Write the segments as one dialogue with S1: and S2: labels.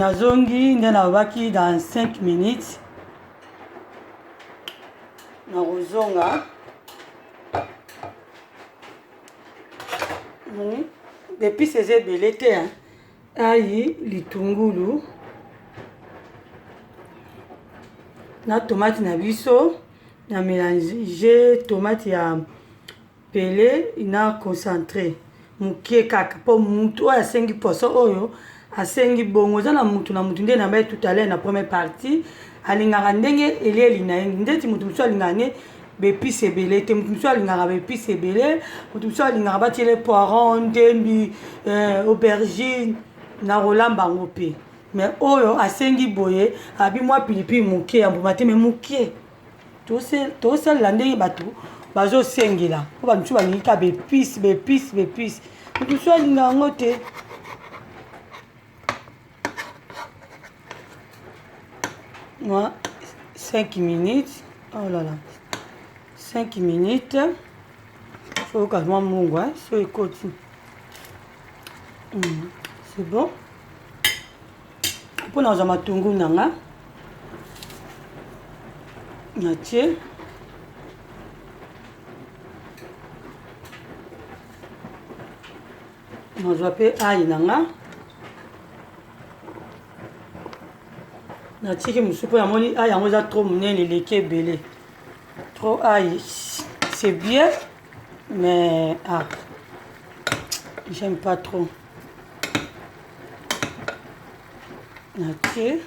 S1: Nazongi nde nalobaki dans 5 minutes nakozonga. Baepice eza ebele te hein. Ayi, litungulu na tomate na biso na melange tomate ya pele na concentre mokie kaka mpo mutu oyo asengi poisson oyo asengi bongo eza na mutu na mutu nde na bai tout à l'heure na première partie alingaka ndenge elieli na ye ndeti mutu mosusu alingaka ne baepice ebele te mutu mosusu alingaka baepice ebele mutu mosusu alingaka batiele poiron ndembi eh, aubergine na kolamba yango mpe mais oyo asengi boye abi mwa pilipili moke ya mbuma te me moke Tosalela ndenge bato bazosengela mpo bato mosusu balingi kaka baepice baepice baepice moto mosusu alinga yango te. Mwa 5 minutes oh là là 5 minutes soyoka mwa mungwa so ekoti c'est bon mpo nazwa matungulu na nga natie nazwa mpe ayi na nga natiki mosusu mpo namoni ayi yango eza trop monene eleki ebele trop ayi c'est bien mais ah j'aime pas trop Natie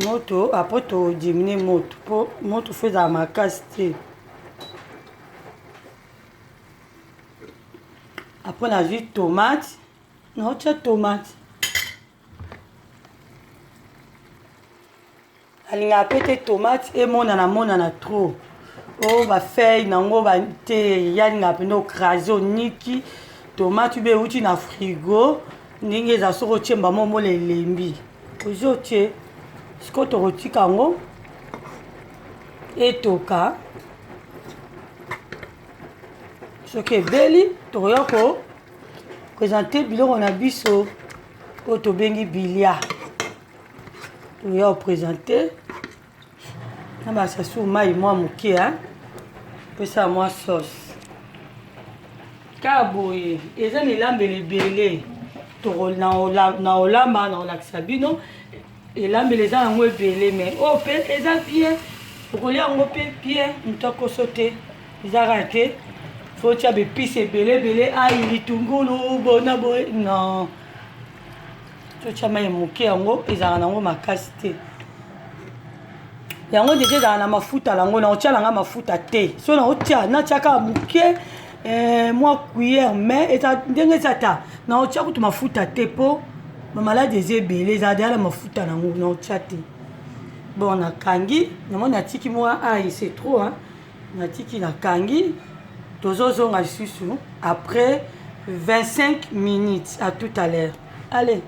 S1: moto après to diminuer moto po moto faut ezala makasi te. Après nazwi tomate naotia tomate. Alingaka pe te tomate emonana monana trop o ba feuille nango ba te ye alingaka mpenza okrase oniki tomate ube euti na frigo ndenge eza soki otie mbama omona elembi ozwi otie sikoyo tokotika yango etoka soki ebeli tokoya ko presente biloko na biso oyo tobengi bilia Toya ko presenter na ba sasu mai mwa moke hein. Pesa mwa sauce. Kaka boye eza na elambeli ebele na olamba na olakisa bino elambeli eza yango ebele mais oyo mpe eza bien okolia yango mpe bien moto akoso te eza kaka te fo otya baepice ebele ebele ai litungulu bona boye non Totya mai moke, yango ezalaka nango makasi te. Yango deja ezalaka na mafuta nango, nakotia nanga mafuta te. So nakotia, natya kaka moke eh, mwa cuillère mais eza ndenge eza ta nakotia kutu mafuta te mpo bamaladi eza ebele, ezala deja na mafuta nango, nakotia te. Bon, nakangi, namoni natiki mwa ail, c'est trop hein. Natiki nakangi, tozozonga lisusu après 25 minutes. À tout à l'heure. Allez.